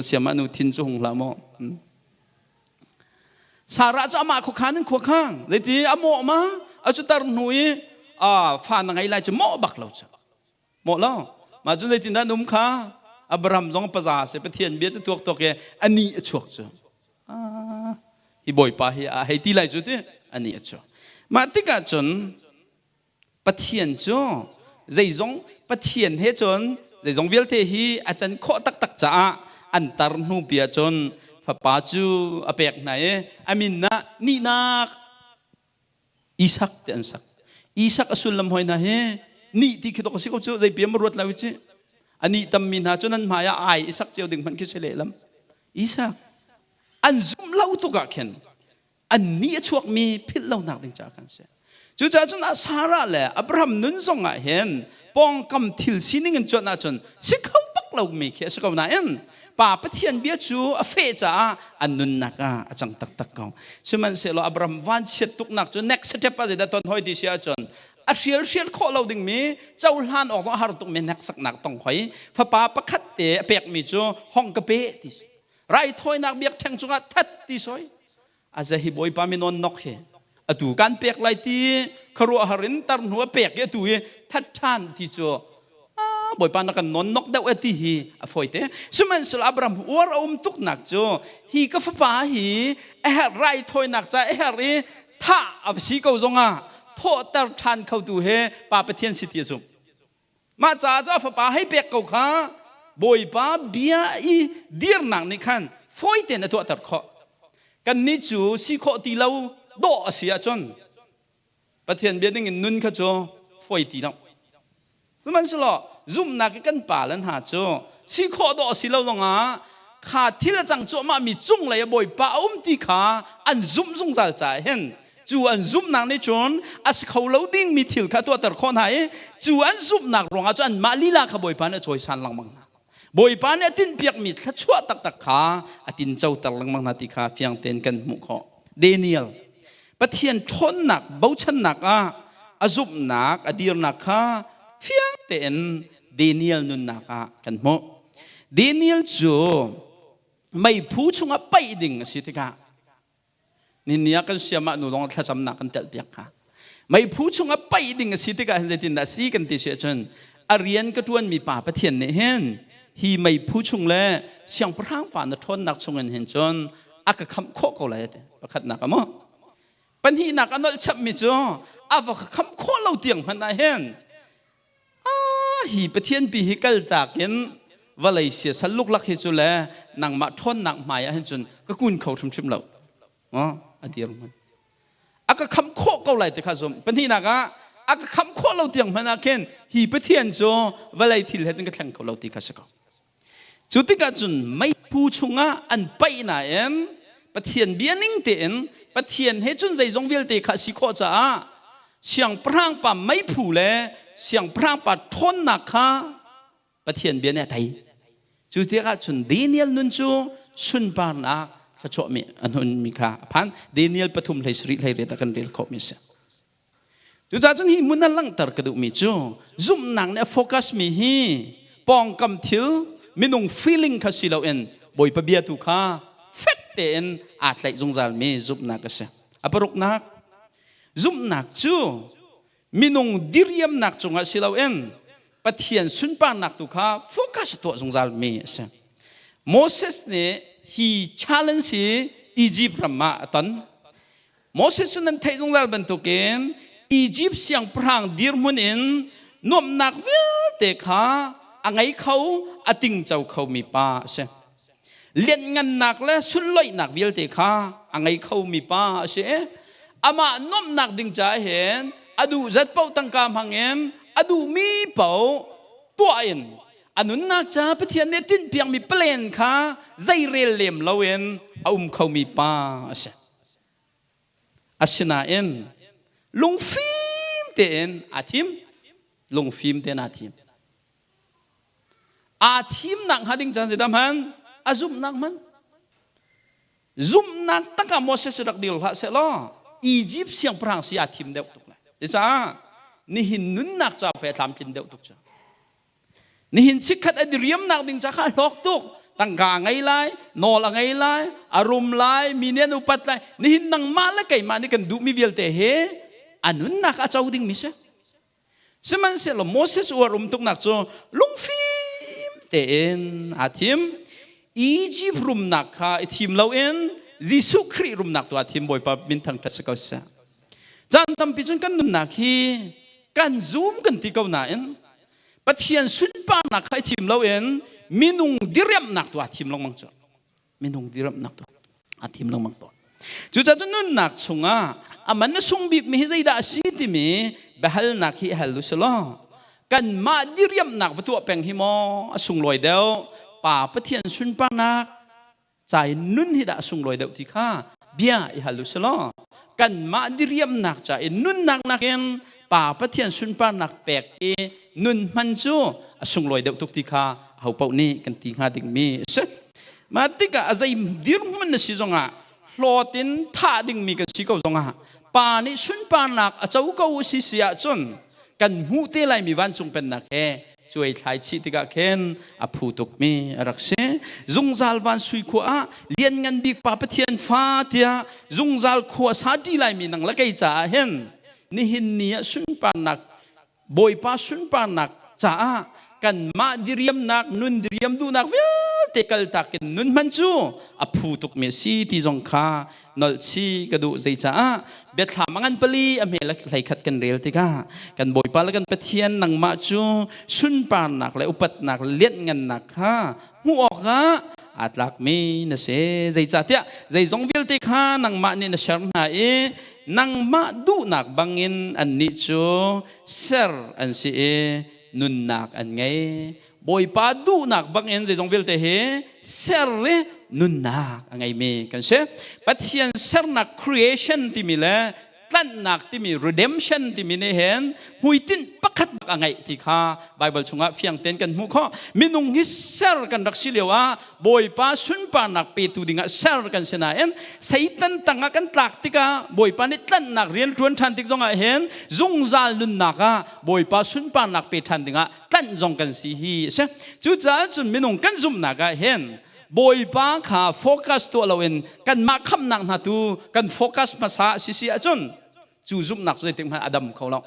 Siam ah nu thin cu hung hlah maw? Sarah cu amah khuakhan in khuakhang. Zeiti a mawh ma? A cu tar hnu i fa na ngei lai cu mawh bak lo cu. Mawh lo. Mah cu zeitin dah num kha? Abraham zong paza si Pathian bia cu tuak tuak i ani a chuak cu. Hi bawipa hi a hei ti lai cu ti ani a chuak. Mah tikah cun Pathian cu zeizong Pathian he cun zeizong vialte hi a can khawh taktak caah an tar hnu pi ahcun fapa cu a pek hna i a min ah nihnak Isak ti an sak. Isak a sullam hoi hna hi nih ti khi dok a si ko cu zei piam ruat lo ci. A nih tammi hna cu nan hmai ah ai Isak cio ding hmanh khi si lehlam. Isak an zumh lo tuk ah khin an nih a chuakmi philh lonak ding caah kan si. Cucaah cun Sarah le Abraham nun zong ah hin pawngkam thil sining in cuanh ahcun si kho bak lomi khi a si ko nain Pa Pathian bia cu a feh caah an nunnak ah a cang taktak ko. Sihmanhsehlaw Abraham vanchiat tuknak cu next step ah zeidah ton hoi ti si ahcun a hrial hrial khawh lo dingmi cohlan awk zong a har tukmi hneksaknak tong hoi fapa pakhat te a pekmi cu hong ka pe ti si. Raithawinak biakṭheng cungah that ti soi. Aza hi Bawipa minawn nok hi atu kan pek lai ti khuaruahhar in tar hnu a pek i atu hi that ṭhan ti cu Bawipa na kan nawn nok deuh e ti hi a fawi te. Sihmanhsehlaw Abraham uar a um tuknak cu hi ka fapa hi a herh raithawinak ca a herh i thah a si ko zongah thawhter ṭhan khotu he Pa Pathian si ti a zumh. Mah caah cu a fapa hei pek ko kha Bawipa bia i dirnak nih khan fawi tein a tuahter khawh. Kannih cu si khawh ti lo dawh a si ahcun Pathian bia ding in nun kha cu fawi ti lo. Sihmanhsehlaw zumhnak i kan pale hna cu si khawh dawh a si lo zongah kha thil a cang cuahmahmi cunglei a Bawipa a um ti kha an zumh zungzal caah hin Cu an zumhnak nih cun a si kho lo dingmi thil kha a tuahter khawh hna i cu an zumhnak ruangah cun anmah lila kha Bawipa nih a cawisan lengmang hna. Bawipa nih a tinhpiakmi thluachuah taktak kha a tincoter lengmang hna ti kha fiang tein kan hmuh khawh. Daniel Pathian ṭhawnnak bochannak ah a zumhnak a dirnak kha fiang tein Daniel nunnak ah kan hmuh. Daniel cu meiphu chungah paih ding a si tikah Ni ah kan siam ah nu zong thlacamnak kan telh piak kha. Meiphu chungah paih ding a si tikah hin zeitindah a si kan ti si ahcun a rian ka ṭuanmi pa Pathian nih hin hi meiphu chung le siangpahrang pa na ṭhawnnak chungin hin cun a ka khamh khawh ko lai a ti. Pakhatnak a maw? Pahnihnak a nolh chapmi cu a va ka khamh khawh lo tiang hmanh ah hin hi Pathian pi hi kaltak in vawlei siasal luklak hi cu le nangmah ṭhawnnak hmai ah hin cun ka kun kho hrimhrim lo. A dir hmun. A ka khamh khawh ko lai ti kha zum. Pahnihnak ah a ka khamh khawh lo tiang hmanh ah khin hi Pathian cu vawlei thil he cun ka thleng kho lo ti kha si ko. Cu tikah cun meiphu chungah an paih nain Pathian bia ning tein Pathian he cun zeizong vialte kha a si khawh caah siangpahrang pa meiphu le siangpahrang pa ṭhawnnak kha Pathian bia nih a tei. Cu tikah cun Daniel nun cu sunparnak thluachuahmi a hnunmi kha a phan. Daniel pathum hlei sarih hlei riat ah kan rel khawhmi a si. Cucaah cun hi hmun ah langhter ka duhmi cu zumhnak nih a focus mi hi pawngkam thil minung feeling kha si loin Bawipa bia tu kha fek tein aa tlaih zungzalmi zumhnak a si. A paruknak, zumhnak cu minung diriamnak cungah si loin Pathian sunparnak tu kha focus tuah zungzalmi a si. Moses nih hi challenge hi Egypt ram ah a ton. Moses cu nan theih zungzal bantukin Egypt siangpahrang dirhmun in nuamhnak vialte kha a ngei kho, a tingco khomi pa a si. Lianhngannak le sunloihnak vialte kha a ngei khomi pa a si. Amah nuamhnak ding caah hin a duh zat paoh tangka hmangin a duhmi paoh tuah in a nunnak ca Pathian nih tinhpiakmi plan kha zeirel lem loin a um khomi pa a si. Asinain lungfim tein aa thim. Lungfim tein aa thim. Aa thimnak hnga ding caan zeidah hman? A zumhnak hman. Zumhnak tak ah Moses rak dir hlah seh law Egypt siangpahrang si aa thim deuh tuk lai. Cucaah nihin nunnak ca pe a tlamtlin deuh tuk cu. Nihin chikkhat a diriamnak ding ca kha a hlawk tuk. Tangka a ngei lai, nawl a ngei lai, a rum lai, mi nih an upat lai. Nihin nangmah le keimah nih kan duhmi vialte hi a nunnak a co dingmi si. Sihmanhsehlaw Moses uar um tuknak cu lungfim tein aa thim. Egypt rumnak kha i thim loin Jesuh Khrih rumnak tu aa thim. Bawipa min thangṭhat si ko seh. Caan tampi cun kan nunnak hi kan zum kan ti ko nain Pathian sunparnak kha i thim loin minung diriamhnak tu aa thim lengmang cu. Minung diremnak tu a thim lengmang tawn. Cucaah cu nunnak chungah a man a sung bikmi hi zeidah a si timi biahalnak hi hal u silaw kanmah diriamnak va tuah peng hi maw a sunglawi deuh Pa Pathian sunparnak ca i nun hi dah a sunglawi deuh ti kha bia i hal u silaw kanmah diriamnak ca i nunnak nakin Pa Pathian sunparnak pek i nun hman cu a sunglawi deuh tuk ti kha aho paoh nih kan ti hnga dingmi a si. Mah tikah a zei dirhmun na si zongah hlawt in thah dingmi kan si ko zongah pa nih sunparnak a co ko si si ahcun kan hmuh te laimi vancung pennak he cuai thlai chih tikah khin a phu tukmi a rak si. Zungzal van sui khua ah lianngan bik pa Pathian fa tiah zungzal khua sa ṭi laimi nang le kei caah hin nihin ni ah sunparnak Bawipa sunparnak caah kanmah diriamnak nun diriam duhnak vialte kaltak in nun hman cu a phu tukmi a si ti zong kha nolh chih ka duh. Zeicaah biathlam a ngan pali a hme hleikhat kan rel tikah kan Bawipa le kan Pathian nangmah cu sunparnak le upatnak lianhngannak kha hmuh awkah aa tlakmi na si. Zeicahtiah zeizong vialte kha nangmah nih na ser hna i nangmah duhnak bangin annih cu ser an si i nunnak an ngei. Bawipa duhnak bangin zeizong vialte hi ser i nunnak a ngeimi kan si. Pathian sernak creation timi le tlanhnak timi redemption timi nih hin hmuitinh pakhat bak a ngeih ti kha Bible chungah fiang tein kan hmuh khawh. Minung hi ser kan rak si lio ah Bawipa sunparnak petu dingah ser kan si nain Satan tangah kan tlak tikah Bawipa nih tlanhnak rian ṭuan ṭhan tik zongah hin zungzal nunnak ah Bawipa sunparnak pe ṭhan dingah tlanh zong kan si hi a si. Cucaah cun minung kan zumhnak ah hin Bawipa kha focus tuah loin kanmah khamhnak hna tu kan focus hmasa a si si ahcun cu zumhnak cu zeitik hmanh a dam kho lo.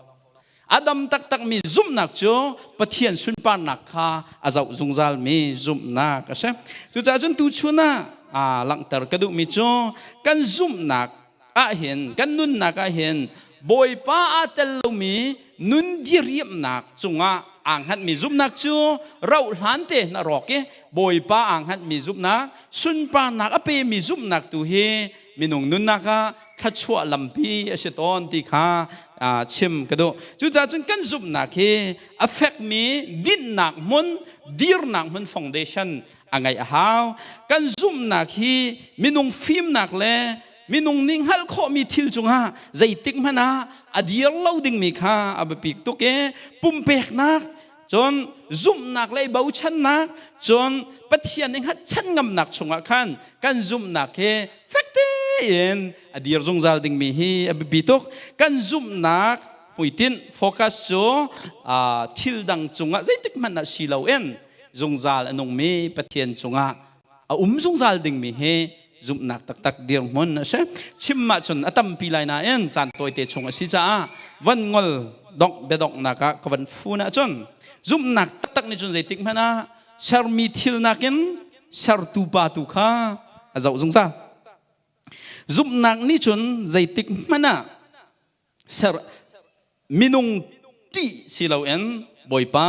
A dam taktakmi zumhnak cu Pathian sunparnak kha a zoh zungzalmi zumhnak a si. Cucaah cun tuchun ah langhter ka duhmi cu kan zumhnak ahhin kan nunnak ahhin Bawipa aa tel lomi nun diriamnak cungah aa hngatmi zumhnak cu rauh hlan te na rawk i Bawipa aa hngatmi zumhnak sunparnak a pemi zumhnak tu hi minung nunnak ah thluachuah lampi a si tawn ti kha chim ka duh. Cucaah cun kan zumhnak hi a fekmi dinhnak hmun dirnak hmun foundation a ngeih a hau. Kan zumhnak hi minung fimnak le minung nih hngalh khawhmi thil cungah zeitik hmanh ah a dir lo dingmi kha a biapi tuk i pumpeknak cun zumhnak le bochannak cun Pathian i hngatchan ngamnak chungah khan kan zumhnak hi fek tein a dir zungzal dingmi hi a biapi tuk. Kan zumhnak hmuitinh focus cu thil dang cungah zeitik hmanh ah si loin zungzal a nungmi Pathian cungah a um zungzal dingmi hi zumhnak taktak dirhmun a si. Chim ahcun a tampi lai nain caan tawite chung a si caah van ngol dongh biadonghnak ah ka van fun ahcun zumhnak taktak nih cun zeitik hmanh ah sermi thil nakin sertu pa tu kha a zoh zungzal. Zumhnak nih cun zeitik hmanh ah ser minung ṭih si loin Bawipa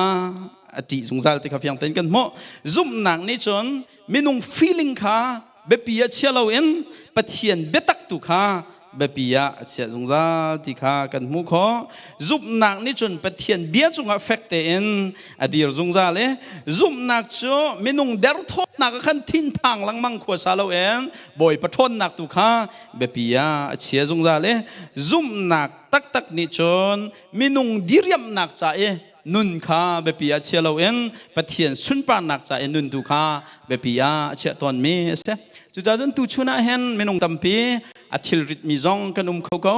a ṭih zungzal ti kha fiang tein kan hmuh. Zumhnak nih cun minung feeling kha biapi ah chia loin Pathian biatak tu kha biapi ah a chiah zungzal ti kha kan hmuh khawh. Zumhnak nih cun Pathian bia cungah fek tein a dir zungzal i zumhnak cu minung derthawmnak ah khan thinphang lengmang khuasa loin Bawipa ṭhawnnak tu kha biapi ah a chia zungzal i zumhnak taktak nih cun minung diriamhnak ca i nun kha biapi ah chia loin Pathian sunparnak ca i nun tu kha biapi ah a chiah tawnmi a si. Cucaah cun tuchun ah hin minung tampi a thilritmi zong kan um kho ko.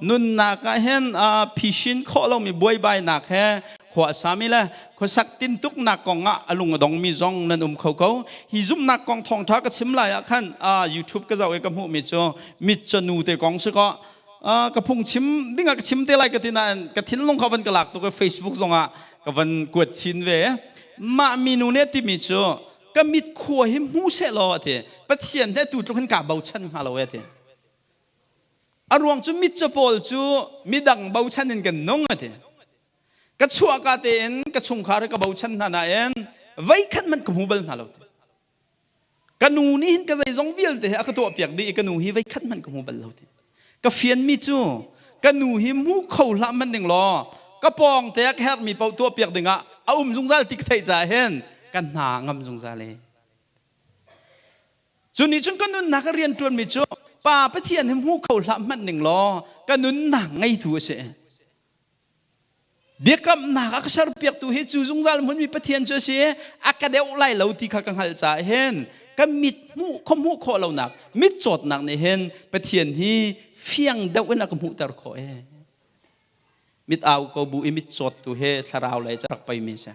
Nunnak ah hin phisin khawh lomi buaibainak he khua a sami le khuasak tintuknak kong ah a lung a dongmi zong nan um kho ko. Hi zumhnak kong thawngṭha ka chim lai ah khan YouTube ka zoh i ka hmuhmi cu mitcaw nu te kong si kaw ka phungchim ding ah ka chim te lai ka ti nain ka thinlung kha van ka lak tuk i Facebook zong ah ka van kuat chin ve. Mah minu nih a timi cu ka mit khua hi hmu seh law a ti. Pathian he tu tluk hin kaa bochan hnga lo e a ti. A ruang cu mitcaw pawl cu midang bochan in kan nung a ti. Ka chuahka tein ka chungkhar hi ka bochan hna nain voikhat hmanh ka hmu bal hna lo. Ka nu nih hin ka zeizong vialte hi a ka tuahpiak dih i ka nu hi voikhat hmanh ka hmu bal lo ti. Ka fianmi cu ka nu hi hmu kho hlah hmanh ding law ka pawng te ah ka herhmi paoh tuahpiak dingah a um zungzal ti ka theih caah hin ka hna ngam zungzal e. Cu nih cun ka nunnak a rian ṭuanmi cu Pa Pathian hi hmu kho hlah hmanh ning law ka nunnak ngeitu a si. Biakamnak a ka serpiaktu hi cu zungzal hmunmi Pathian cu a si i a ka deuh lai lo ti kha ka hngalh caah hin ka mit hmuh kho hmuh khawh lonak mit cawtnak nih hin Pathian hi fiang deuh in a ka hmuhter khawh ee. Mit au ko bu i mit cawttu he thlarau lei ca rak peimi a si.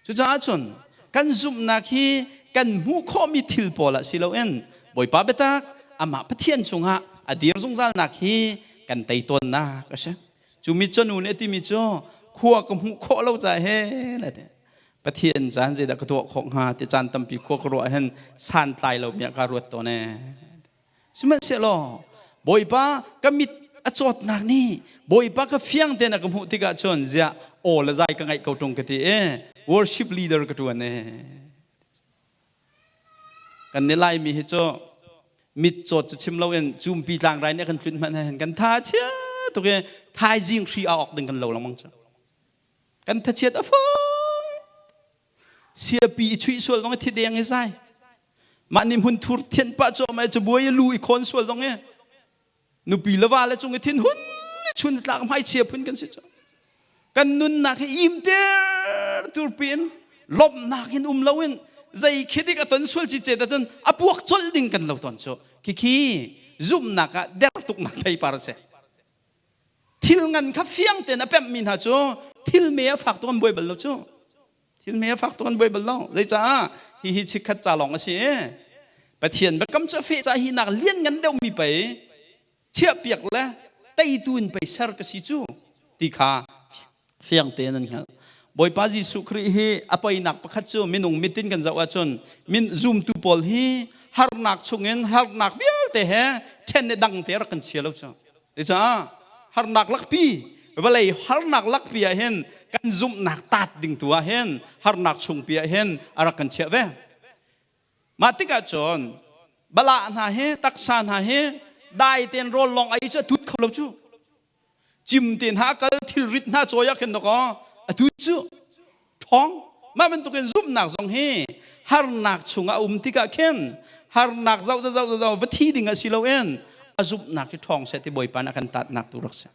Cucaah cun kan zumhnak hi kan hmuh khawhmi thil pawl ah si loin Bawipa biatak amah Pathian cungah a dir zungzalnak hi kan tei tawnnak a si. Cu mi cu nu nih a timi cu khua ka hmuh khawh lo caah he le ti. Pathian caan zeidah ka tuah khawh hnga ti caan tampi khua ka ruah hin santlai lo mi ah ka ruat tawn ee. Sihmanhsehlaw Bawipa ka mit a cawtnak nih Bawipa ka fiang tein a ka hmuh tikah cun ziah aw le zai ka ngaih ko ṭung ka ti i worship leader ka ṭuan ee. Kan ni Laimi hi cu mitcawt cu chim loin cumpi tlangrai nih a kan tlunh hmanh hin kan tha chia tuk i thaizing hri a awk ding kan lo lengmang cu. Kan thachiat a fawi. Siapi i chuih sual zong i thideng i zai. Mah nih hmun thur thianh pah cuahmah i cabuai i lu i khawn sual zong i nupi le va le cung i thinhun ni chun tlak hmaichia phun kan si cu kan nunnak hi imter turpi in lawmhnak in um loin zei khi dik a ton sual ci cet ahcun a puak colh ding kan lo ton cu khikhi zumhnak ah der tuknak theipar a si thil ngan kha fiang tein a pemhmi hna cu thil me a fak tuk an buai bal lo cu Thil hme a fak tuk an buai bal lo. Zeicah hihi chikkhat ca lawng a si i Pathian biakam cu a feh ca hi nak lian ngan deuhmi pei chiahpiak le teitu in pei ser ka si cu ti kha fiang tein an hngalh. Bawipa Jesuh Khrih hi a poinak pakhat cu minung mitin kan zoh ahcun min zumtu pawl hi harnak chungin harnak vialte he ṭhen le dang te rak kan chia lo cu. Cucaah harnak lakpi vawlei harnak lakpi ah hin kan zumhnak taat ding tu ah hin harnak chungpi ah hin a rak kan chiah ve. Mah tikah cun balah hna hi taksa hna hi dai tein rawl lawng ei cu a tut kho lo cu. Cim te hna kal thilrit hna cawi ah khin dakaw a tut cu ṭhawng. Mah bantukin zumhnak zong hi harnak chungah a um tikah khin harnak zoh zoh zoh zoh va thi ding ah si loin A zumhnak hi ṭhawng seh ti Bawipa nih a kan tatnak tu rak si.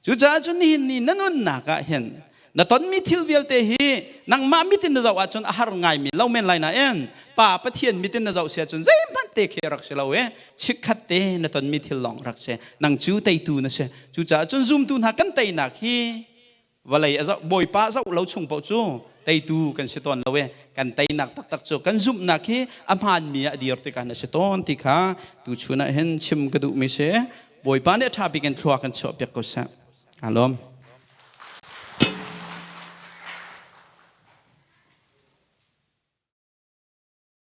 Cucaah cun nihin ni na nunnak ah hin na tonmi thil vialte hi nangmah mit in na zoh ahcun a har ngaimi lo men lai nain Pa Pathian mit in na zoh si ahcun zeihmanh te khi rak si lo i chikkhat te na tonmi thil lawng rak si. Nang cu teitu na si. Cucaah cun zumtu hna kan teinak hi vawlei a zoh Bawipa zoh lo chung paoh cu teitu kan si tawn lo i kan teinak taktak cu kan zumhnak hi a hmaanmi ah a dir tikah na si tawn ti kha tuchun ah hin chim ka duhmi si. Bawipa nih a ṭha bik in thlua kan chuahpiak ko seh. Aa lawm.